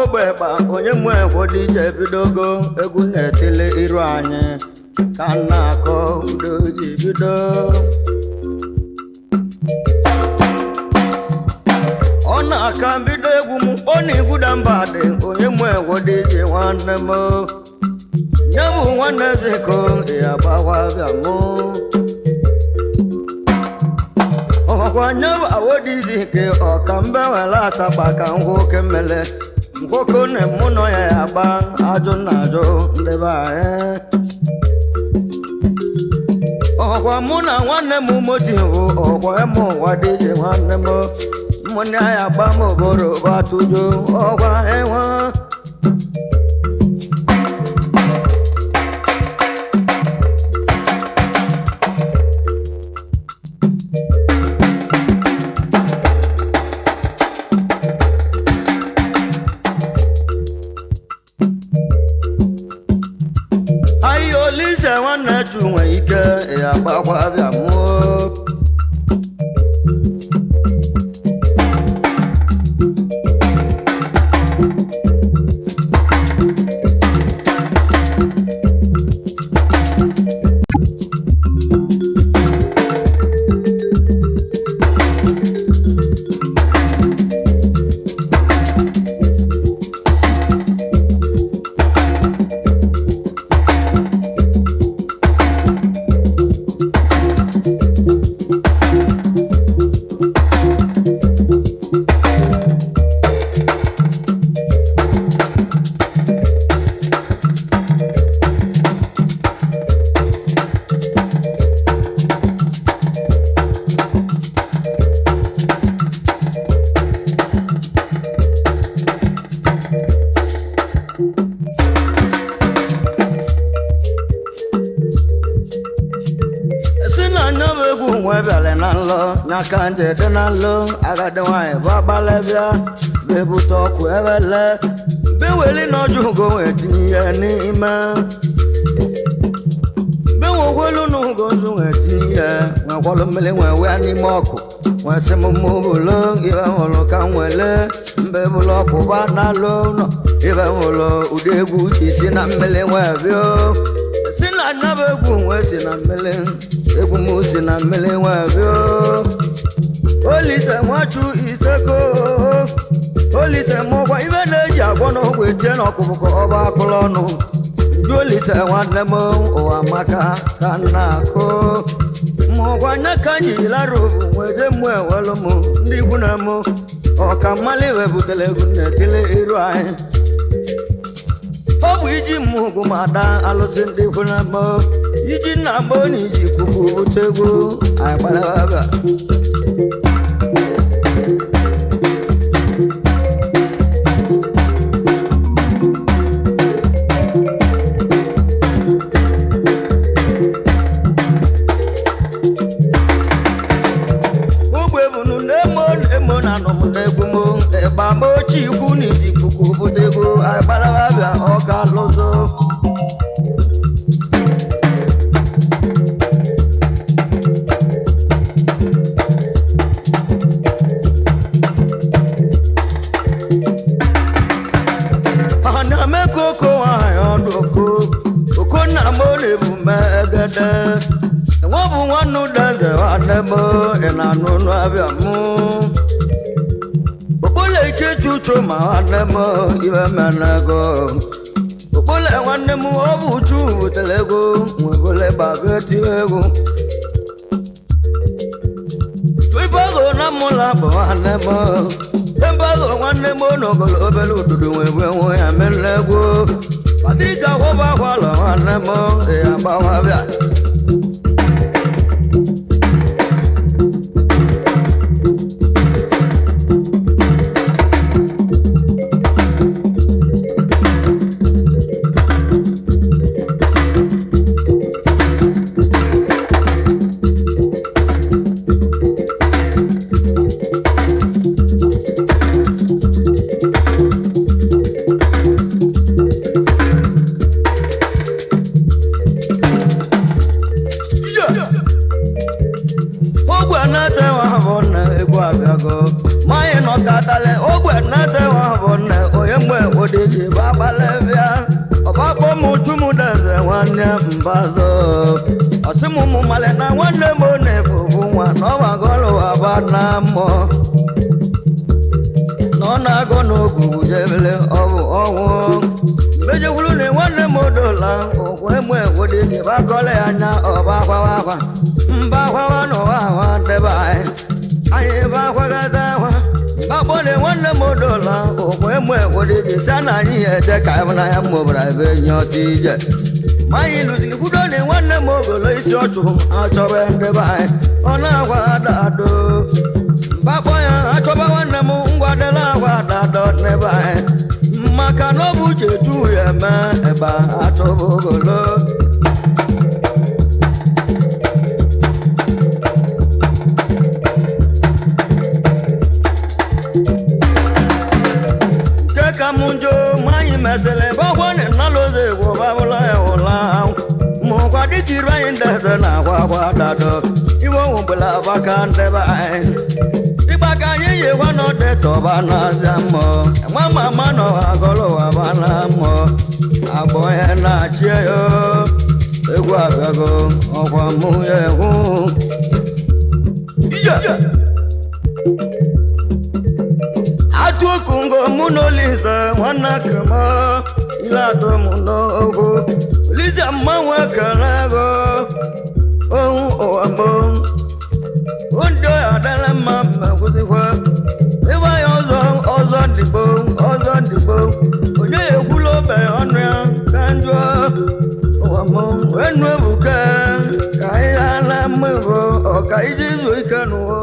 Ogbe gba onye nwe egwodije ebidogo egwu na-etili iru anyị ka m na-akọ udo ji bido. Ọ na-aka mbido egwu m ọ na-egwuda mba dị onye nwe egwodije nwanne m nye bụ nwanne ziko ya gbawa bịa mụ ọkwa nye bụ awodizi ke ọka mbe nwere asagba ka nwoke mmele nwoke na mụ nọ ya ya gba ajụ na ajụ ndị be anyị. Ọkwa mụ na nwanne m moti bụ ọkwa ịmụ ụwa dịje nwanne m mụnne ya gba m oboro batụjo ọkwa ịnwa. Ahịa Olise nwanne chu nwe ike ya gbakwa bịa mụọ. Si na anya m egwu nwe bịara na nlọ nyaka nje dị na nlọ agadi nwaanyị bụ agbalị bịa bebute ọkụ ebele beweli n'ọjụ ugo wee tinye ya n'ime benwekwelu n'ugo nzu wee tinye ya nwekwalụ mmiri wee wee n'ime ọkụ wee sị m mụ bụlo ibe hụrụ ka m wele mbe bụlụ ọkụ ba n'alụ ụlọ ibe hụrụ ụdị egwu ji si na mmiri wee bịa si na nyaba egwu wee si na mmiri egwu m si na mmiri wee bịa. Olise nwachu iseko Olise mụkwa ibe na-eji agwọ n'ọgwụ etie n'ọkụkọ ọba akụlụ ọnụ nju Olise nwanne m ụwa maka ka m na-akụ mụkwa nye ka m ji lara obu nwede mụ ewelu m ndị ikwu na mụ ọka mmalị wee butere egwu na-etili iru anyị. Ọ bụ iji mmụgụ ma ada alụsị ndị ikwu na mụ iji nna m na iji kwukwu bute egwu anyị gbara ebe a. Ugbo ebunu na-emo na-emo na anụ m na-egwu m ịgba m ochie ikwu na iji puku bute egwu anyị gbara abịa ọka lụzo. Ọ na-eme ka oko nwanyị ọdụ oko oko nna m na-ebu m egede nwa bụ nwanne ụdanze nwanne m ị na-anụ ọnụ abịa mụ okpole ike chuchu ma nwanne m ibe menego okpole nwanne m ọ bụ uchu butere ego nwebole gbabịa tiwe egwu ibago na mụla bụ nwanne m embago nwanne m n'ogolo obere ududu nwebe nwe ya mere egwu Patrika kwọba kwalọ nwanne m ya gbawa bịa. ewodiji gbabalebịa ọbakpọ m chumudeze nwanne mbazọ ọsịmụmụ male na nwanne m na-efufu nwa na ọgbagọlụwaba na mmụọ na ọ na-agọ n'ogwu jebele ọ bụ ọnwụ mmejekwuru na nwanne m odola ụkwụ emu ewodiji bakọla ya anya ọba akwawa akwa mba akwawa n'ụwa ahụ debe anyị anyị ba akwagata akwa bakpọle nwanne m odola ụkwụ emu ewodiji si na anyị eje ka ịhụnanya m mụbara ebe nye ọtụ ije ma anyị lụziri kwudo na nwanne m ogolo isi ọchụ achọba ndebe anyị ọ na-agwa adado mbakpọ ya achọba nwanne m ngwadela agwa adado n'ebe anyị maka na ọ bụ uche tu ya eme ebe achọba ogolo. Nke ka m njọ ma anyị mesịrị gbakwa na nnalụzọ egwu babụla ya ụla mụkwa dịka iru anyị ndeze na akwa akwa dado iwe onwugbela abaka ndebe anyị ịgba ka anyị yikwa n'ọdị tọba n'azịa mmụọ nwa mama nọ agọlụwa bana mmụọ agbọ ya na-achị ya egwu abịago ọkwa mụ ya egwu ije. Atukungo munolise nwanna kama ile atọ m n'ogwu Olise mmanwụ ekele ego ohu ụwa mbụ ndị adala mma ma kwụsịkwa ịgba ya ọzọ ọzọ ndịgbo ọzọ ndịgbo onye ekwula obe ọnụ ya ka njụọ ụwa mbụ enu ebuka ka anyị ala mmebo ọka iji zuo ike n'ụwa.